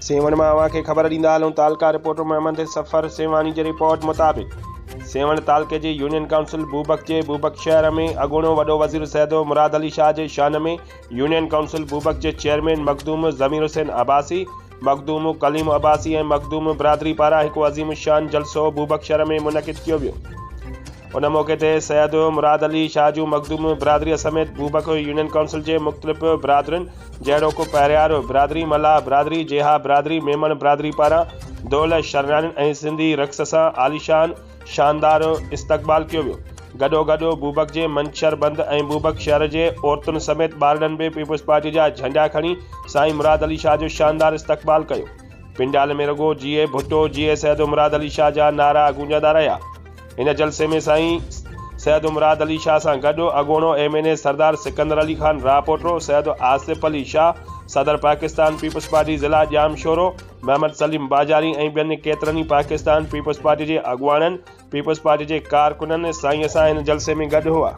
سيوهڻ مان اوهان کي خبر ڏيندا هلون تعلقه رپورٽر محمد صفر سيوهاڻي جي رپورٽ مطابق سيوهڻ تعلقي جي يونين ڪائونسل بوبڪ جي بوبڪ شهر ۾ اڳوڻو وڏو وزير سيد مراد علي شاهه جي شان ۾ يونين ڪائونسل بوبڪ جي چيئرمين مخدوم ضمير حسين عباسي، مخدوم ڪليم عباسي ۽ مخدوم برادري پاران هڪ عظيم الشان جلسو بوبڪ شهر ۾ منعقد ڪيو ويو. ان موقعي تي سيد مراد علي شاهه جون مخدوم برادري سميت بوبڪ يونين ڪائونسل جي مختلف برادرين جهڙوڪ پهريار برادري، ملاح برادري، جيها برادري، ميمڻ برادري پاران دهل، شرنائين ۽ سنڌي رقص سان عاليشان شاندار استقبال ڪيو ويو. گڏوگڏ بوبڪ جي منڇر بند ۽ بوبڪ شهر جي عورتن سميت ٻارڙن به پيپلز پارٽي جا جهنڊا کڻي سائين مراد علي شاهه جو شاندار استقبال ڪيو. پنڊال ۾ رڳو جيئي ڀٽو، جيئي سيد مراد علي شاهه جا نعرا گونجندا رهيا. هن جلسي ۾ سائين سيد مراد علي شاهه سان گڏ اڳوڻو M N A Sardar Sikandar Ali Khan Rahpoto, Syed Asif Ali Shah, صدر پاڪستان پيپلز پارٽي ضلع ڄام شورو محمد سليم باجاري ۽ ٻين ڪيترن ئي پاڪستان پيپلز پارٽي جي اڳواڻن، پيپلز پارٽي جي ڪارڪنن سائين سان هن جلسي ۾ گڏ هئا.